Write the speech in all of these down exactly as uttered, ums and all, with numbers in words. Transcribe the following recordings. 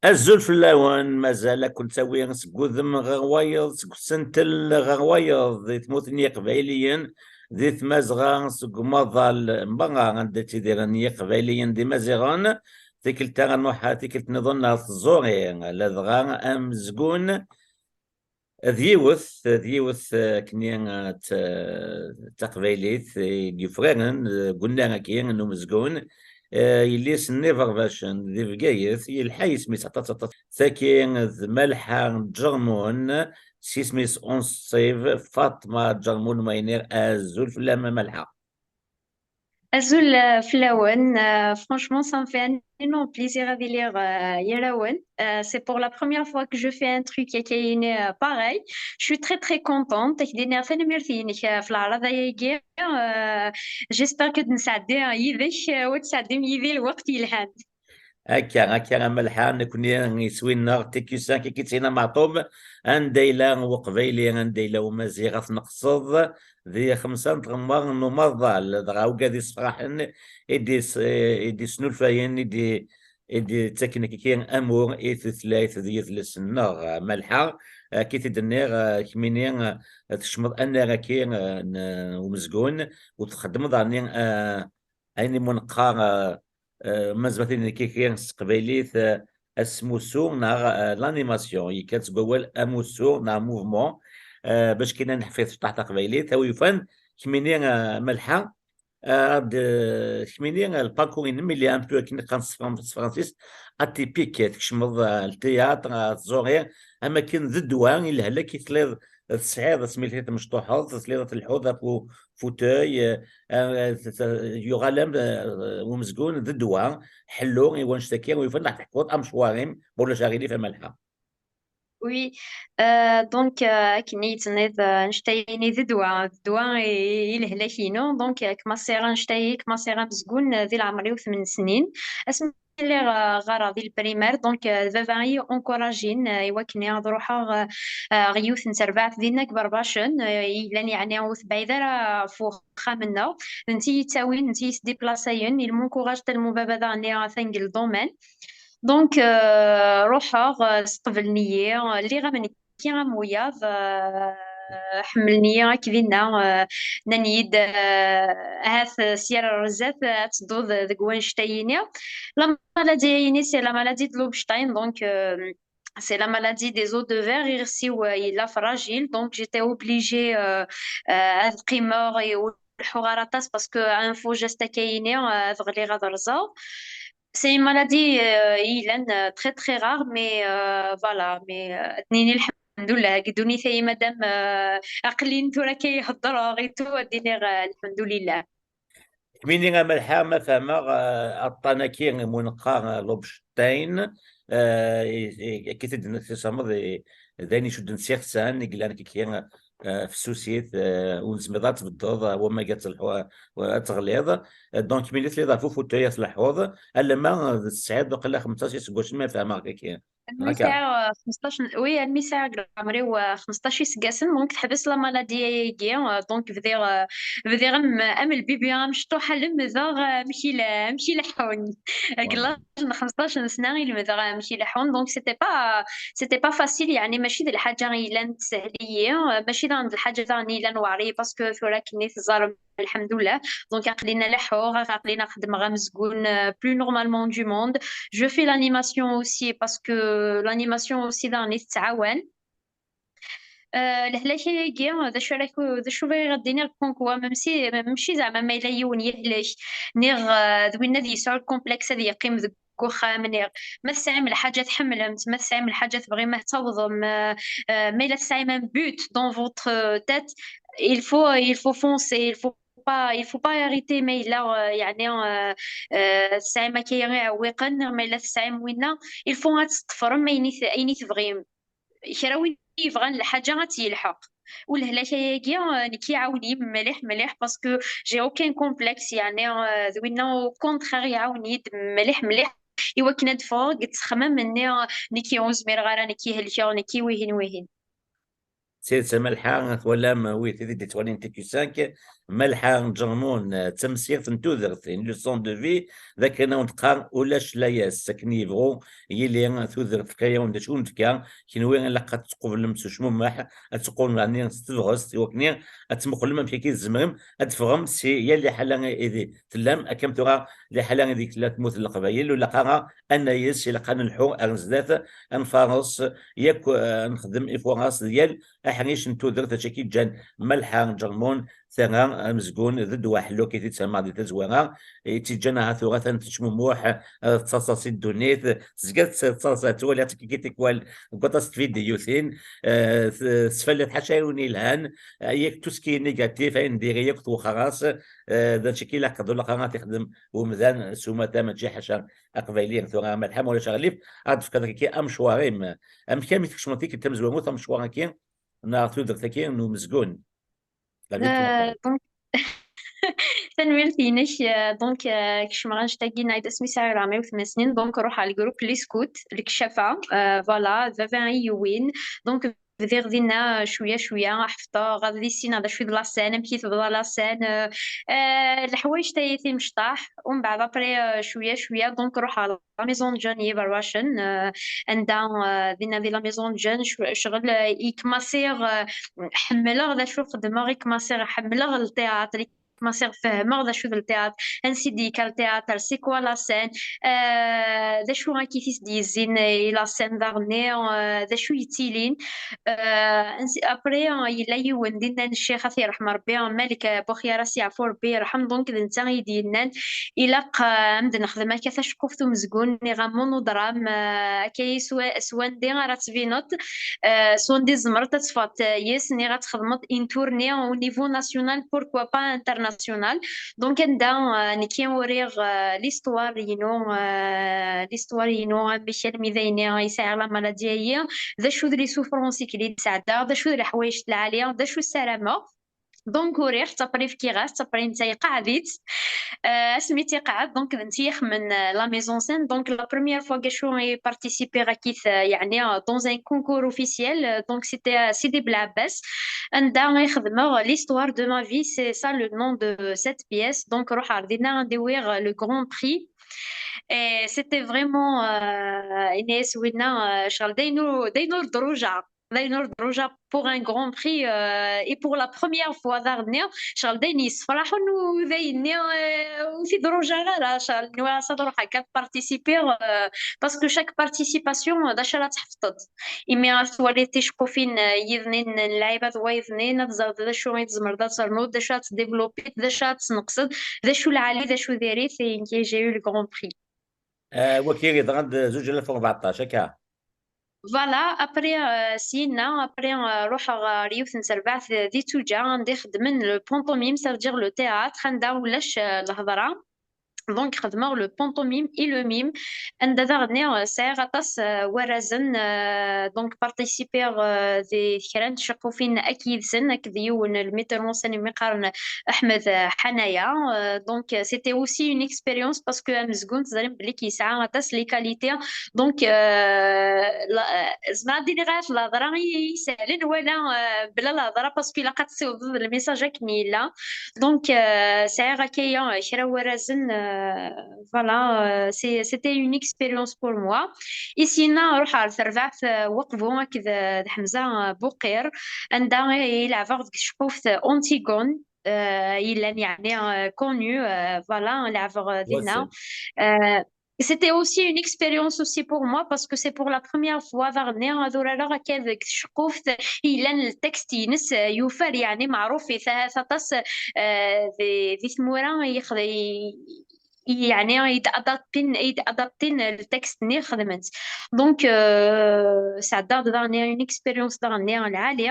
Azul fell-awen, mazal ad ken-tawi seg wudem ɣer wayeḍ, seg usentel ɣer wayeḍ, di tmurt n Yiqbayliyen, di Tmazɣa, seg umaḍal merra anda ttidiren Yiqbayliyen d Imaziɣen. Tikkelt-a ad nruḥ tikkelt nniḍen ɣer tẓuri, ladɣa amezgun d yiwet, d yiwet, eh, akken, eh, t-, taqbaylit i d-yufraren, eh, deg unnar-agi n umezgun, eh, yelli-s n Iberbacen di Bgayet, yelḥa yisem-is aṭas, aṭas. Tagi d Malḥa Ǧermun, s yisem-is unṣib, Faṭma Ǧermun, ma yenniɣ azul fell-am a Malḥa. Azul, euh, fell-awen. Euh, franchement, ça me fait un énorme plaisir ad iliɣ, euh, yid-wen. Euh, c'est pour la première fois que je fais un truc akka-agi, euh, pareil. Je suis très, très contente. Ak d-iniɣ tanemmirt-inek, euh, ɣef leɛraḍ-agi. Euh, j'espère que ad nesɛeddi, euh, yid-k, euh, u ad tesɛeddim yid-i lweqt yelhan. Akka, akka a Malḥa, nekkni iswi-nneɣ T Q cinq, T Q cinq Amaɛṭub, anda yella Uqbayli, anda yella Umaziɣ, ad t-neqseḍ di xemsa n tɣemmar n umaḍal, dɣa ugad issefraḥen, i d-is-, i d-isnulfayen, i d-, i d-ittaken kiki amur i tutlayt d yidles-nneɣ. Malḥa, akka i t-id-nniɣ, kemmini, tkecmeḍ annar-agi n umezgun, u txeddmeḍ ɛni, ayen imu neqqar, eh, eh, mazal tin kiki s teqbaylit, eh, asmussu neɣ, eh, l'animation, yekka-d seg wawal amussu neɣ mouvement, eh, bac kan ad neḥfid cṭaḥ taqbaylit, a wi yufan, kemmini, eh, Malḥa, eh, ad, eh, kemmini, eh, le parcours-inem, il est un peu akken qqaren s tefran-, s tefransist, atypique, tkecmeḍ, eh, le théâtre, eh, tẓuri, am akken d ddwa, i lehlak i telliḍ tesɛiḍ asmi i tmecṭuḥeḍ, tesliḍ ad telḥuḍ ɣef u-, fauteuil, eh, eh, t-, t-, yuɣal am, eh, umezgun d ddwa, ḥellu i wanect-agi, u yufan ad teḥkuḍ amecwar-im, ma ulac aɣilif a Malḥa. Oui, euh, donc, euh, akken i d-tenniḍ, euh, annect-agi d ddwa, d ddwa i, i lehlak-inu. Donc, euh, kmaṣiɣ annect-agi, kmaṣiɣ amezgun, euh, di leɛmer-iw tmen snin. Asmi lliɣ, euh, ɣɣareɣ di le primaire, donc, euh, d baba i yi-encouragin, euh, i wakken ad ruḥeɣ, euh, euh, ɣer yiwet n terbaɛt dinna deg Iberbacen, euh, i yellan yeɛni ur tebɛid ara ɣef uxxam-nneɣ. D netta i yi-yettawin, d netta i yi-yesdiplasayen, il m'encourage tellement baba daɣen atan deg le domaine. Donc, euh, ruḥeɣ, euh, sqeblen-iyi, euh, lliɣ am nekki am wiyaḍ, euh, ḥemmlen-iyi akk dinna, euh, nnan-iyi-d, euh, ahat sya ar zdat ad tedduḍ deg wannect-ayini. La maladie-ayini, c'est la maladie de Lobstein, donc, euh, c'est la maladie des os de verre, iɣes-iw, euh, yella fragile, donc j'étais obligée, euh, euh, ad qqimeɣ i ur leḥḥuɣ ara aṭas parce que un faux geste akka-yini, euh, ad ɣliɣ ad rẓeɣ. C'est une maladie, euh, i yellan, euh, très, très rare, mais, euh, voilà, mais, euh, ad d-nini lḥemdullah, deg ddunit-ayi, madame, euh, aql-in tura akka i heddreɣ et tout, ad d-iniɣ, euh, lḥemdulillah. Kemmini a Malḥa, ma fehmeɣ, eh, aṭṭan-agi imu neqqar, eh, Lobstein, eh, i, i, akka i t-id-, tisemmeḍ, i, d ayen icudden s ixsan, i yellan kiki, eh, fessusit, eh, ur nezmir ad tbeddeḍ, eh, wamag ad telḥu, eh, ad teɣliḍ. Eh, donc, kemmini telliḍ ɣef ufutay ad tleḥḥuḍ, alamma, eh, tesɛiḍ waqila xemseṭṭac iseggasen, ma fehmeɣ kiki. Almi sɛiɣ, euh, xemseṭṭac n, oui, almi sɛiɣ deg leɛmer-iw, euh, xemseṭṭac iseggasen, donc teḥbes la maladie-agi, euh, donc bdiɣ, euh, bdiɣ am, am lbibi amecṭuḥ, lemdeɣ, euh, amek i la-, amek i leḥḥun. Deg l'âge n xemseṭṭac n sna i lemdeɣ amek i leḥḥun, donc c'était pas, c'était pas facile, yeɛni mačči d lḥaǧa i yellan teshel-iyi, euh, mačči daɣen d lḥaǧa daɣen i yellan weɛri, parce que tura akken i teẓẓarem, lḥemdullah. Donc, aql-in leḥḥuɣ, aql-in xeddmeɣ amezgun, euh, plus normalement du monde. Je fais l'animation aussi parce que l'animation aussi daɣen i tettɛawan. Euh, lehlak-agi, d acu ara ku-, d acu bɣiɣ ad d-iniɣ, comme quoi, même si, même si zeɛma ma yella yiwen yehlek, niɣ, euh, d winna ad yesɛu lcomplexe ad yeqqim deg uxxam, niɣ ma tesɛim lḥaǧa tḥemmlem-tt, ma tesɛim lḥaǧa tebɣim ad tawḍem, euh, euh, ma yella tesɛim un but dans votre, euh, tête, il faut, il faut foncer, il faut pas, il faut pas arrêter, ma yella, euh, yeɛni, euh, euh, tesɛim akka iɛewwiqen, ma yella tesɛim winna, il faut ad tḍefrem ayen i t-, ayen i tebɣim. Kra win yebɣan lḥaǧa ad tt-yelḥeq. U lehlak-agi, euh, nekk iɛawen-iyi mliḥ, mliḥ, parce que j'ai aucun complexe, yeɛni, euh, d winna, au contraire, iɛawen-iyi-d mliḥ, mliḥ, i wakken ad ffɣeɣ deg ttexmam-nni, euh, nekki ur zmireɣ ara, nekki helkeɣ, nekki wihin, wihin. D tidet a Malḥa, twalam, wi, tid i d-yettwalin T Q cinq, Malḥa Ǧermun, d tamsirt n tudert, une leçon de vie, d akken ad wen-teqqar ulac layas, akken yebɣu yili tudert, tefka-yawen-d acu wen-tefka, kenwi ilaq ad tqeblem s ucmumeḥ, ad teqqlem daɣen s tebɣest, i wakken ad tmuqlem amek akka i tzemrem ad teffɣem si yal liḥala ideg tellam, akka am tura liḥala ideg tella tmurt n Leqbayel, ur ilaq ara ad nayes, ilaq ad nelḥu ar zdat, ad nfares, yak, eh, nexdem ifuras d yal aḥric n tudert, d acu akka i ǧǧan Malḥa Ǧermun, terra amezgun d ddwa ḥellu akka i t-id-semmaɣ di tazwara, i tt-iǧǧan ahat tura atan tettcmumuḥ, eh, tettaḍsa si ddunit, tezga tettaḍsa, ttwaliɣ-tt akka tikwal deg waṭas n tvidyutin, eh, t-, tesfallat ḥaca ayen yelhan, eh, yak tout ce qui est négatif, ayen diri yakk twexxer-as, eh, d acu akka ilaq d ulaqar ad t-ixdem umdan s umata, mačči ḥaca aqbayli. Tura Malḥa, ma ulac aɣilif, ad d-tefkeḍ akka amecwar-im. Amek armi tkecmeḍ tikkelt tamezwarut amecwar-agi neɣ tudert-agi n umezgun? La vie de Euh, donc, tanemmirt-inek. Euh, donc, euh, kecmeɣ annect-agi n Aida Smith, ɛerrameɣ tmen snin. Donc, ruḥeɣ le groupe Les Scouts, lekcafa, euh, voilà, d baba i yi-yewwin. Donc, bdiɣ dinna, euh, cwiya, cwiya, ḥefḍeɣ, ad issineɣ d acu d la scène, amek i tebḍa la scène, euh, euh, leḥwayeǧ tayet imecṭaḥ. Umbeɛd, après, euh, cwiya, cwiya, donc, ruḥeɣ la maison de jeunes Yves Russian, euh, anda, euh, dinna di la maison de jeunes, cw-, ccɣel, euh, i kmassiɣ, euh, ḥemmleɣ d acu xeddmeɣ, i kmassiɣ ḥemmleɣ le théâtre, i kmassiɣ fehmeɣ d acu d le théâtre, ansi d-yekka le théâtre, c'est quoi la scène, euh, d acu akka i t-is-d-yezzin i la scène daɣenni, euh, d acu yettilin. Euh, ansi, après, euh, yella yiwen dinna n ccix, ad t-yerḥem Rebbi, Malik, euh, Buxyara, ad s-yeɛfu Rebbi yerḥem, donc d netta i d-yennan, ilaq, euh, ad nexdem akka taceqquft umezgun, niɣ am monodrame, euh, akka i s wa-, s wandi ara tbineḍ, euh, s wandi tzemreḍ ad teffɣeḍ, euh, yes, niɣ ad txedmeḍ une tournée au niveau national, pourquoi pas international. Donc, anda, euh, nekki uriɣ, euh, l'histoire-inu, euh, l'histoire-inu, amek almi d ayen i sɛiɣ la maladie-agi, d acu d les souffrances i k-id-sɛeddaɣ, d acu d leḥwayeǧ n lɛali, d acu ssarameɣ. Donc, uriɣ-tt, après fkiɣ-as-tt, après netta iqeɛɛed-itt. Euh, asmi tt-iqeɛɛed, donc, d netta i ixemmen, euh, la mise en scène. Donc, la première fois que je suis participé, euh, يعني, euh, dans un concours officiel, euh, donc, c'était à Sidi Belɛebbas. Anda i xedmeɣ l'histoire de ma vie, c'est ça le nom de cette pièce. Donc, ruḥeɣ dinna ad awiɣ le grand prix. Et c'était vraiment, euh, ini-as winna, euh, ccɣel d ayen ur, d ayen ur d-rujaɣ. D ayen ur d-rujaɣ pour un grand prix, euh, et pour la première fois daɣenni, ccɣel d ayen yessefraḥen, u d ayenni, euh, ur t-id-rujaɣ ara, ccɣel nwiɣ-as ad ruḥeɣ akka ad participiɣ, euh, parce que chaque participation, euh, d acu ara tḥefḍeḍ. Imi ad twaliḍ ticeqqufin, euh, yid-nin n lɛibad wayeḍnin, ad teẓreḍ d acu i tzemreḍ ad ternuḍ, d acu ad tdéveloppiḍ, d acu ad tesneqseḍ, d acu lɛali, d acu diri-t, et j'ai eu le grand prix. Ah, wagi yeḍra-d zuǧ alaf u rbeɛṭac, akka? Voilà, après, euh, syenna, après, euh, ruḥeɣ ɣer yiwet n terbaɛt di Tuǧa, anda i xeddmen le pantomime, ça veut dire le théâtre, anda ulac, euh, lhedra. Donc, xedmeɣ le pantomime et le mime, anda daɣenni, euh, sɛiɣ aṭas, euh, warrazen, euh, donc, participiɣ, euh, di kra n tceqqufin akk yid-sen, akked yiwen, le metteur en scène, imi qqaren Ahmed, euh, Hanaya. Euh, donc, euh, c'était aussi une expérience parce que amezgun, teẓrim belli yesɛa aṭas les qualités. Donc, euh, la, euh, zemreɣ ad d-iniɣ ahat lhedra i, i isehlen, wala, euh, bla lhedra, parce que ilaq ad tessiwḍeḍ le message akken yella. Donc, euh, sɛiɣ akka, euh, kra warrazen, euh, voilà, euh, c'est, c'était une expérience pour moi. I syenna, ruḥeɣ ɣer terbaɛt, euh, Weqbu akked, euh, d Ḥemza, euh, Buqir, anda i, i leɛbeɣ deg tceqquft Antigone, euh, yellan, yeɛni, euh, connu, euh, voilà, leɛbeɣ, euh, dinna. Euh, c'était aussi une expérience aussi pour moi parce que c'est pour la première fois daɣenni ad urareɣ akka deg tceqquft yellan le texte-ines, euh, yufar, yeɛni meɛruf, ahat aṭas, euh, di, di tmura yexd-, i, yeɛni yetadaptin, yetadaptin le texte-nni xedmen-t. Donc, euh, sɛeddaɣ-d daɣenni une expérience daɣenni lɛali.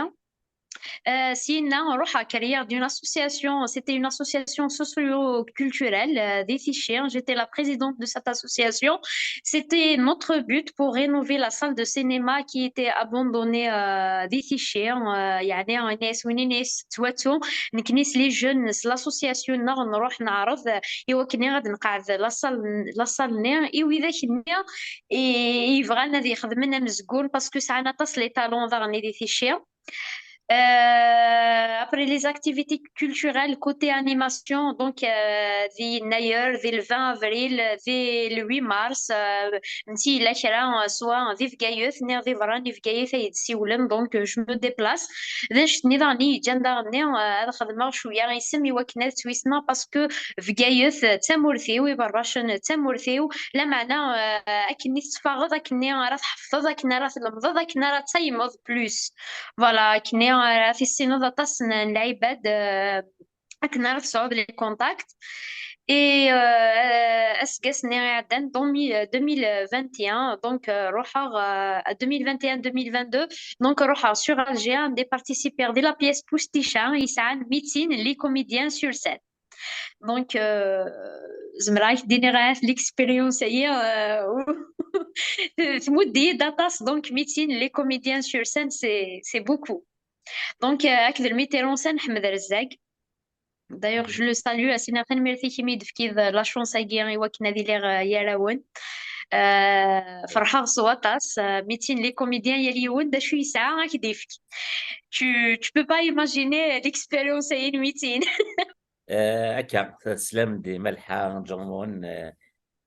Euh, syenna, ruḥeɣ créer d'une association, c'était une association socio-culturelle, euh, di Tichy. J'étais la présidente de cette association. C'était notre but pour rénover la salle de cinéma qui était abandonnée, euh, di Tichy. Euh, yeɛni, ini-as win ini-as tettwattu. Nekni s les jeunes, s l'association-nneɣ, nruḥ neɛreḍ, euh, i wakken ad nqeɛɛed la salle, la salle-nni, i widak-nni i, i yebɣan ad ixedmen amezgun, parce que sɛan aṭas les talents daɣen di Tichy. Euh, après les activités culturelles, côté animation, donc, euh, di Yennayer, di le vingt avril, di le huit mars, euh, nti la kra, euh, soit di Bgayet, neɣ di berra n Bgayet ay d-siwlen, donc, euh, je me déplace. D anect-nni daɣen i yeǧǧan daɣen-nni, euh, ad xedmeɣ cwiya isem i wakken ad ttwissneɣ, parce que Bgayet, euh, d tamurt-iw, Iberracen, d tamurt-iw, lameɛna, euh, akken i tettfaɣeḍ, akken ara tḥefḍeḍ, akken ara tlemdeḍ, akken ara taymeḍ plus. Voilà, akken ara tissineḍ aṭas n, n lɛibad, euh, akken ara tesɛuḍ les contacts. Et, euh, aseggas-nni iɛeddan, donc, mi-, deux mille vingt et un, donc, euh, ruḥeɣ, euh, deux mille vingt et un, deux mille vingt-deux, donc, ruḥeɣ sur Alger, anda participiɣ di la pièce Pousticha, yesɛan mitin les comédiens sur scène. Donc, euh, zemreɣ ad ak-d-iniɣ ahat l'expérience-agi, euh, tmudd-iyi-d aṭas, donc, mitin les comédiens sur scène, c'est, c'est beaucoup. Donc, euh, akked le metteur en scène Ḥmed Rezzag. D'ailleurs, je le salue, as-iniɣ tanemmirt-ik imi d-tefkiḍ la chance-agi i wakken ad iliɣ, euh, gar-awen. Euh, ferḥeɣ s waṭas. Euh, mitin les comédiens, yal yiwen d acu yesɛa ad ak-d-ifk. Tu, tu peux pas imaginer l'expérience-agi n mitin. Euh, akka, teslam-d i Malḥa Ǧermun, euh,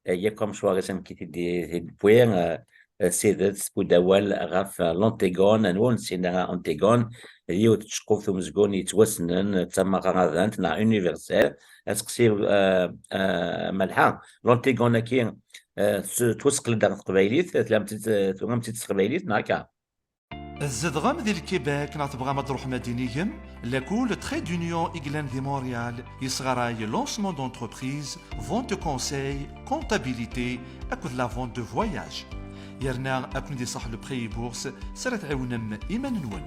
euh, yakk amecwar-is amek i t-id-, t-id-tewwi, euh, euh, s tidet, tewwi-d awal ɣef, euh, l'Antigone, anwa ur nessin ara Antigone, d yiwet n tceqquft umezgun yettwassnen, d tameɣradant neɣ universelle. Aseqsi, euh, euh, Malḥa, l'Antigone-agi, euh, s-, tettwaseqqel-d ɣer teqbaylit, tlam-tt-id, euh, turam-tt-id s teqbaylit, neɣ akka? Tzedɣem di Lkibek neɣ tebɣam ad d-truḥem ad d-inigem? Lakul Trait d'Union i yellan di Montréal yesɣaray lancement d'entreprise, vente de conseil, comptabilité akked la vente de voyage. Yerna ad ken-id-iṣaḥ le prêt et bourse s ara tɛiwnem iman-nwen.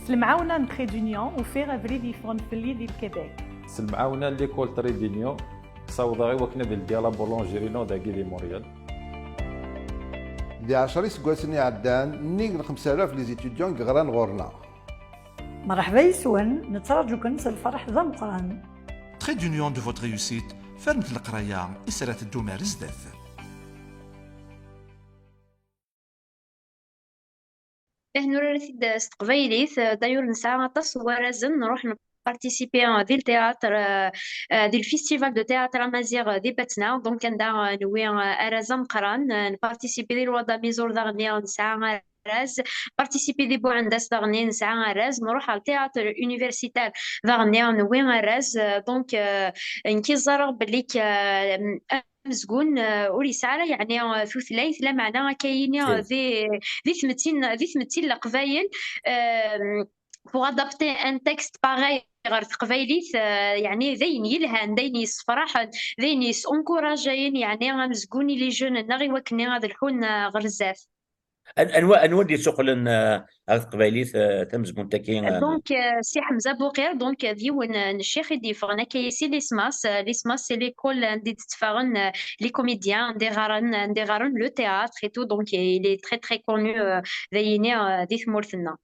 S lemɛawna n Trait d'Union, ufiɣ abrid yeffɣen fell-i di Lkibek. S lemɛawna n l'école Trait d'Union, ssawḍeɣ i wakken ad ldiɣ la boulangerie-inu dagi di Montréal. Di ɛecra iseggasen iɛeddan, nnig n xemsa alaf les étudiants i yeɣran ɣur-neɣ. Mṛeḥba yes-wen, nettraǧu-ken s lferḥ d ameqqran. Trait d'Union de votre réussite, fernet leqraya i s ara teddum ar zdat. Eh, nurar-it-id s teqbaylit. D'ailleurs, nesɛa aṭas n warrazen nruḥ nparticiper di le théâtre, euh, euh, di le festival de théâtre amaziɣ di Batna. Donc, anda, euh, newwi, euh, arraz ameqqran, euh, nparticiper di Lwada Mizour daɣen, nesɛa arraz, participer di Buɛendas daɣen, nesɛa arraz, nruḥ ɣer théâtre universitaire daɣen, newwi arraz. Euh, donc, euh, nekk ẓẓareɣ belli k-, euh, amezgun, euh, ur yesɛi ara, yeɛni, euh, tutlayt, lameɛna akka yini, euh, di, di tmetti n, di tmetti n Leqbayel, euh, pour adapter un texte pareil ɣer teqbaylit, euh, yeɛni d ayen yelhan, d ayen yessefraḥen, d ayen yessenkurajayen, yeɛni amezgun i les jeunes-nneɣ i wakken ad lḥun, euh, ɣer zdat. An-, anwa, anwa d-yessuqlen, euh, ɣer teqbaylit, euh, tamezgunt-agi, euh? Donc, euh, Si Ḥemza Buqir, donc, euh, d yiwen, euh, n ccix i d-yeffɣen akka si Lismas. Euh, Lismas, c'est l'école anda i d-ttfaɣen, euh, les comédiens, anda i ɣɣaren, anda i ɣɣaren le théâtre et tout. Donc, il est très, très connu, euh, d ayini, euh, di tmurt-nneɣ.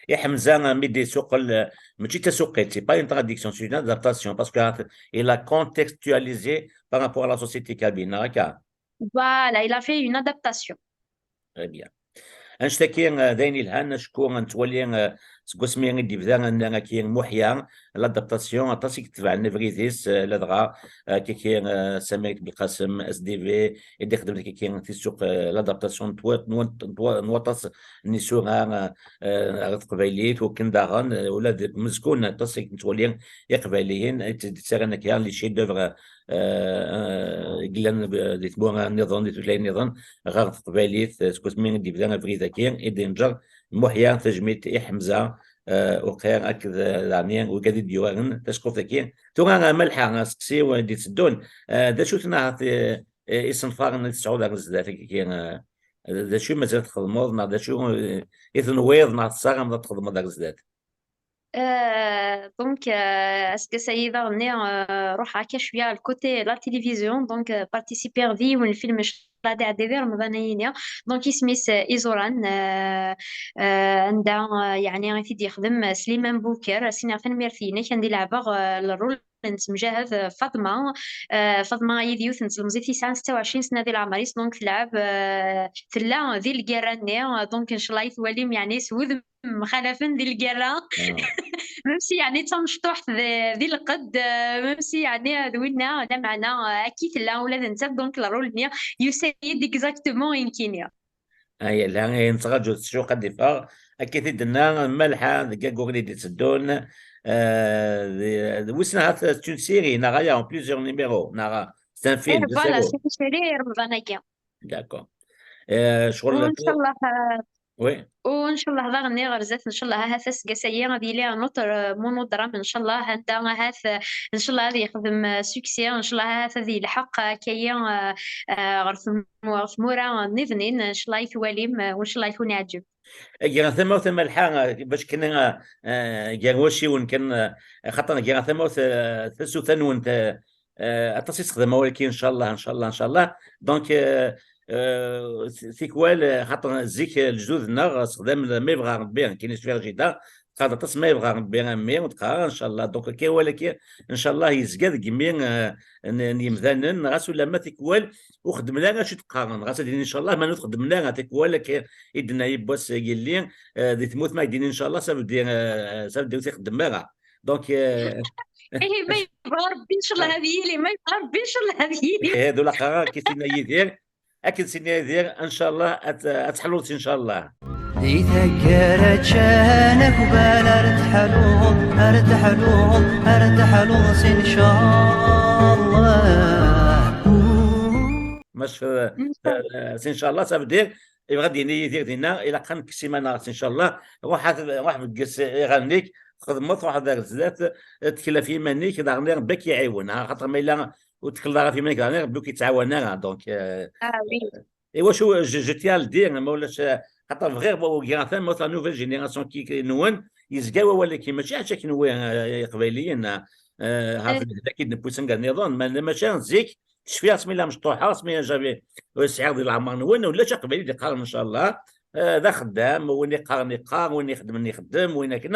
I Ḥemza, euh, mi d-yessuqel, euh, mačči d tasuqilt, c'est pas une traduction, c'est une adaptation, parce que, euh, il a contextualisé par rapport à la société kabyle, neɣ akka? Voilà, il a fait une adaptation. Très bien. Annect-agi, euh, d ayen yelhan, acku nettwali, euh, seg wasmi i d-yebda, euh, aki Muḥya, l'adaptation, aṭas i yetebɛen abrid-is, euh, ladɣa, euh, kiki, euh, Samir Belqasem, S D V, i d-ixdem kiki tisuq, euh, l'adaptation n twa-, n wa-, n twa-, n waṭas n yisura, euh, euh, ɣer teqbaylit, wakken daɣen, euh, ula deg umezgun, aṭas i nettwali iqbayliyen i d-ttarran akka les chefs-d'œuvre, euh, euh, i yellan, euh, di tmura nniḍen, di tutlayin nniḍen, ɣer teqbaylit, eh, seg wasmi i d-yebda abrid-agi, i d-yenǧer Muḥya, tajmilt i Ḥemza, eh, Uqir akked, eh, daɣni wigad i d-yuraren taceqquft-agi. Tura, eh, Malḥa, aseqsi i d-itteddun, eh, d acu-ten ahat, eh, eh, isenfaren i tesɛuḍ ar zdat-agi, eh, d acu i mazal txedmeḍ, neɣ d acu, eh, i tenwiḍ, neɣ tessarameḍ ad txedmeḍ ar zdat? Euh, donc, euh, aseggas-agi daɣen, euh, ruḥeɣ akka cwiya ɣer le côté la télévision, donc, euh, participiɣ di yiwen n lfilm, ncallah ad iɛeddi di Remḍan-agi-ni, donc isem-is, euh, Iẓuran, euh, euh, anda, euh, yeɛni i t-id-yexdem, euh, Sliman Buker. As-iniɣ tanemmirt-inek, anda i leɛbeɣ, euh, le rôle nettemjahad, euh, Faḍma. Euh, Faḍma, ay d yiwet n tlemẓit yesɛan setta u ɛecrin sna di leɛmer-is, donc telɛeb, euh, tella di lgirra-nni, donc ncallah i twalim, yeɛni, s wudem mxalafen di lgirra. Même si, yeɛni, d tamecṭuḥt di, di lqedd, euh, même si, yeɛni, d winna, lameɛna, euh, akka i tella ula d nettat, donc le rôle-nni yusa-yi-d exactement i nekkini. Ay, la, ay, nettraǧu s ccuq ad d-iffeɣ. Akka i t-id-tenna Malḥa deg waggur i d-itteddun. Euh, d, d wissen ahat c'est une série, neɣ aya, en plusieurs numéros, neɣ c'est un film, eh, d voilà, asaru. C'est une série i Remḍan-agi. D'accord. Euh, ccɣel, u ncallah, euh, oui. U ncallah daɣen ɣer zdat, ncallah ahat aseggas-agi ad yili un autre, euh, monodrame, ncallah, anda ahat, euh, ncallah ad yexdem, euh, succès, ncallah ahat ad yelḥeq, euh, akka-yi, euh, euh, ɣer tm-, ɣer tmura nniḍen, ncallah i twalim, euh, u ncallah i ken-iɛǧeb. Giɣ tamawt a Malḥa, euh, bac kan, euh, euh, gar wacciwen kan, euh, xaṭer giɣ tamawt, euh, tasuta-nwen, euh, euh, aṭas i sexdam awal-agi, ncallah, ncallah, ncallah. Donc, euh, euh, t-, tikwal, euh, xaṭer zik, euh, lejdud-nneɣ sexdamen ma yebɣa Rebbi, nekkini cfiɣ jida, qqar aṭas ma yebɣa Rebbi a mmi, u teqqar, ncallah. Donc, akka awal-agi, ncallah, yezga deg imi, euh, n, n yemdanen, ɣas ulamma tikwal ur xeddmen ara acu i d-qqaren, ɣas ad d-inin ncallah, ma ur xeddmen ara tikwal, akka i d-tenna yiwwas yelli, euh, di tmurt ma d-inin ncallah, ça veut dire, euh, ça veut dire ur t-ixeddem ara. Donc, euh, ihi ma yebɣa Rebbi ncallah ad yili, ma yebɣa Rebbi ncallah ad yili. Ihi d ulaqrar, akka i s-yenna Yidir, akken s-yenna Yidir, ncallah ad, ad teḥluḍ ncallah. Di taggara ččan akbal ar teḥluḍ, ar teḥluḍ, ar teḥluḍ s ncallah. Mac, euh, euh, s ncallah, ça veut dire, yebɣa ad d-yini Yidir dinna, ilaq ad nekkes iman-nneɣ s ncallah, ruḥ ad, ruḥ beggez iɣallen-ik, txedmeḍ, truḥeḍ ar zdat, tkel ɣef yiman-ik, daɣen Rebbi ad k-iɛiwen, ha, xaṭer ma yella ur ttekleḍ ara ɣef yiman-ik, daɣen Rebbi ur k-yettɛawan ara. Donc, euh, ah, oui. Euh, iwacu, je, je tiens à le dire, ma ulac, euh, xaṭer bɣiɣ, bon, ugiɣ atan, ma la nouvelle génération ki, ki, nwen, yezga wawal-agi, mačči acu akken wi, euh, Iqbayliyen, euh, euh, ɣef, eh, lehdak i d-newwi sanga nniḍen, ma, maca zik, cfiɣ asmi la mecṭuḥeɣ, asmi j'avais, euh, sɛiɣ di leɛmer-nwen, ulac aqbayli d-iqqaren, ncallah, euh, d axeddam, win iqqaren iqqar, win ixeddmen ixeddem, win akken,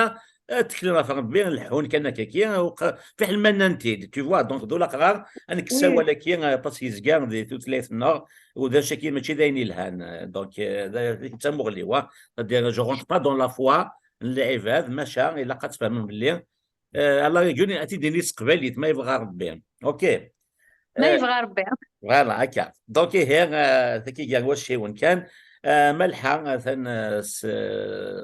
euh, tteklen ɣef Rebbi, leḥḥun kan akkaki, u q-, fiḥel ma nnan-t-id, tu vois, donc, d ulaqrar, ad nekkes awal-agi, euh, aṭas yezga di tutlayt-nneɣ, u d acu-agi mačči d ayen yelhan, euh, donc, euh, d, d tamuɣli, wa, c'est-à-dire, je rentre pas dans la foi n lɛibad, maca, ilaq ad tfehmem belli, euh, à la rigueur, ad t-id-nini s teqbaylit, ma yebɣa Rebbi. Ok. Ma, euh, yebɣa Rebbi. Voilà, akka. Donc, ihi, euh, tagi gar wacciwen kan. Euh, Malḥa, atan, euh, s,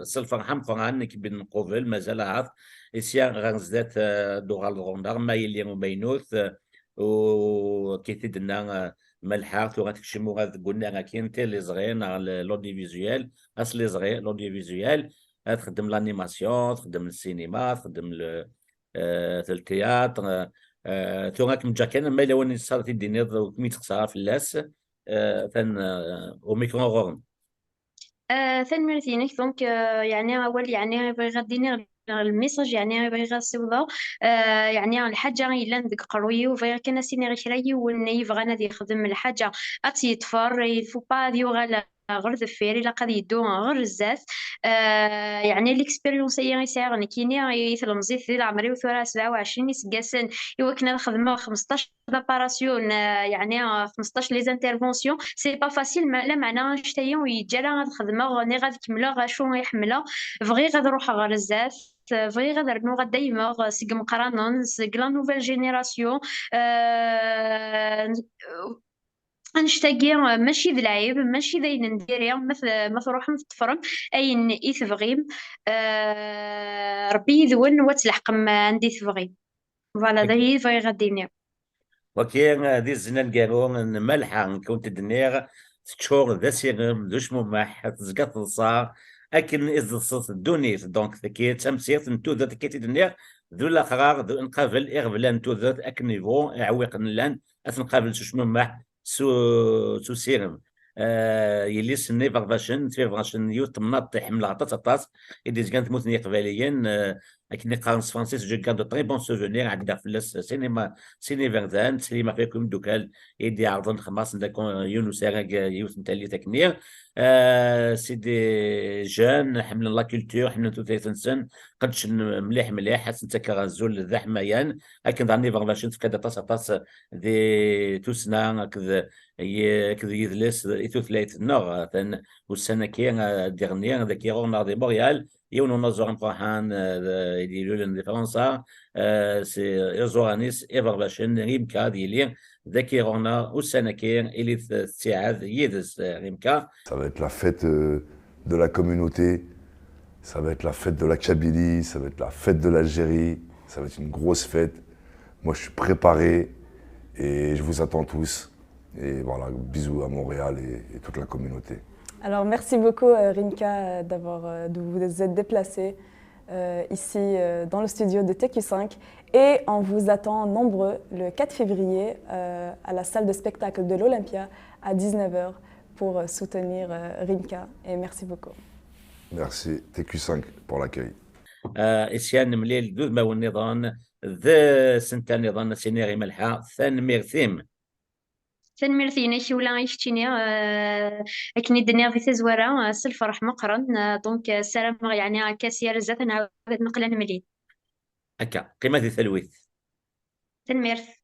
s lferḥ ameqqran, nekk ben nqubel, mazal ahat. Isya ɣer zdat, euh, d uɣal ɣur-neɣ, ma yelli umaynut, euh, u akka i t-id-tenna, euh, Malḥa, tura tekcem ura deg unnar akin, tiliẓri, neɣ l-, l'audiovisuel, asliẓri, l'audiovisuel, ad txeddem l'animation, txeddem le cinéma, txeddem le, euh, le théâtre, euh, euh, tura ad kem-ǧǧeɣ kan, ma yella win i tesɛiḍ ad t-id-tiniḍ, ur kem-yettqeṣṣer ara fell-as, euh, atan, euh, au micro ɣur-m. Euh, tanemmirt-inek. Donc, euh, yeɛni awal, yeɛni bɣiɣ ad d-iniɣ, le message, yeɛni bɣiɣ ad ssiwḍeɣ, euh, yeɛni lḥaǧa yellan deg uqerruy-iw, bɣiɣ kan ad s-iniɣ i kra yiwen yebɣan ad yexdem lḥaǧa ad tt-yeṭfer, il faut pas ad yuɣal ɣer deffir, ilaq ad yeddu ɣer zdat. Euh, yeɛni l'expérience-agi i sɛiɣ nekkini, i tlemẓit di leɛmer-iw tura sebɛa u ɛecrin iseggasen, i wakken ad xedmeɣ xmesṭac d'opérations, euh, yeɛni, euh, xmesṭac les interventions, c'est pas facile, ma-, lameɛna annect-agi ur yi-yeǧǧi ara ad xedmeɣ, niɣ ad kemmleɣ acu i ḥemmleɣ. Bɣiɣ ad ruḥeɣ ɣer zdat, euh, bɣiɣ ad rnuɣ ad daymeɣ, euh, seg imeqqranen, seg la nouvelle génération. Euh, annect-agi, euh, mačči d lɛib, mačči d ayen n diri, ma t-, ma truḥem teṭṭfrem ayen i tebɣim, euh, Rebbi yid-wen, wa tleḥqem anda i tebɣim. Voilà, d ayen i bɣiɣ ad d-iniɣ. Waki, eh, d izen aneggaru n Malḥa, nekk ur t-id-nniɣ, teččur d asirem, d ucmumeḥ, tezga teḍsa, akken i teḍset ddunit. Donc, tagi d tamsirt n tudert, akka i t-id-nniɣ, d ulaqrar, d, nqabel iɣeblan n tudert, akken yebɣu iɛewwiqen llan, ad t-nqabel s ucmumeḥ, s u-, s usirem. Eh, yelli-s n iberḍacen, tiberḍacen n yiwet temnaḍt i ḥemmleɣ aṭas, aṭas, i d-yezgan tmurt n Yiqbayliyen, eh, akken i qqaren s tefransist, je garde de très bons souvenirs, ɛeddaɣ fell-as sin iberdan, ttsellimeɣ ɣef yakk imeddukal i d-iɛerḍen xemmas n dakun yiwen usarag, yiwet n tallit akkenni. Euh, c'est des jeunes, ḥemmlen la culture, ḥemmlen tutlayt-nsen, qeddcen mliḥ mliḥ, ad sen-ttakeɣ azul d aḥmayan, akken daɣen iberbacen tefka-d aṭas aṭas di tussna akked, akked yidles i tutlayt-nneɣ. Atan ussan-agi ad d-iɣenni dagi ɣur-neɣ di Montréal, yiwen unaẓur ameqqran, euh, i d-ilulen di Fransa, euh, s iẓuran-is iberbacen, Rimka ad yili dagi ɣur-neɣ ussan-agi, ilit ttiɛad yid-s, euh, Rimka. Ça va être la fête, euh, de la communauté, ça va être la fête de la Kabylie, ça va être la fête de l'Algérie, ça va être une grosse fête. Moi, je suis préparé et je vous attends tous. Et voilà, bisous à Montréal et, et toute la communauté. Alors, merci beaucoup, euh, Rimka, euh, d'avoir, euh, de vous être déplacé, euh, ici, euh, dans le studio de T Q cinq. Et on vous attend nombreux le quatre février, euh, à la salle de spectacle de l'Olympia à dix-neuf heures pour, euh, soutenir, euh, Rimka. Et merci beaucoup. Merci T Q cinq pour l'accueil. Euh, isyan nemlil d udmawen nniḍen d senta nniḍen, ad s-iniɣ i Malḥa tanemmirt-im. Tanemmirt-inek ula i keččini, euh, akken i d-nniɣ di tazwara, euh, s lferḥ meqqren, euh, donc, euh, ssarameɣ yeɛni akka s yir zdat ad nɛawed ad neqqel ad nemlil. Akka, qqimet di talwit. Tanemmirt.